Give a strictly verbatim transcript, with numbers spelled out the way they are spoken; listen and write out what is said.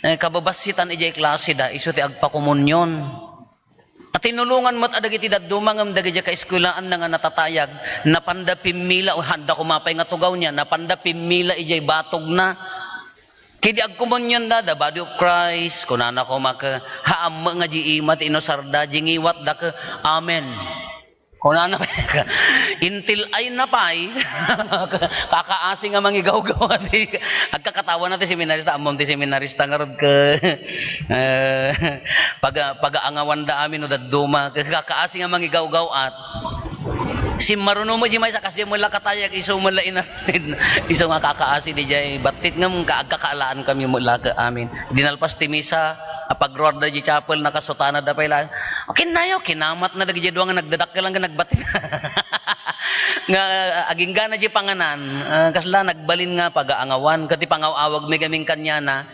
Eh, kababassitan idiay klaseda, isu ti agpakomunion. A tinulongan met a dagiti dadduma ngem dagiti kaeskuelaanna nga natatayag, napanda pimmila, o handa koma pay nga tugawna, napanda pimmila idiay batogna. Ket idi agkomunionda, "The body of Christ," kunana koma ket, "Haan met nga di ima ti inusarda, di ngiwatda ket, amen." Kunana pay, intil ay na pay. Kakaasi nga mangigawgaw ti, agkakatawa na ti seminarista, ammom ti seminarista ngarud ket, eh, paga-, pagaangawanda amin no dadduma. Kakaasi nga mangigawgaw at simmaruno met di maysa, kas di met la katayag, isu met la ina-, isu nga kakaasi di jay battit ngem ka-, agkakaalaan kami met la ket amin. Dinalpas ti misa, apagruarda di chapel, nakasutanada pay la. O, kinnayo, kinamatna dagiti dua nga nagdadakkel nga nagbattit. Nga, ah, aginggana di panganan, ah, kasla nagbalin nga pagaangawan, ket ti pangaw-awagmi gamin kaniana,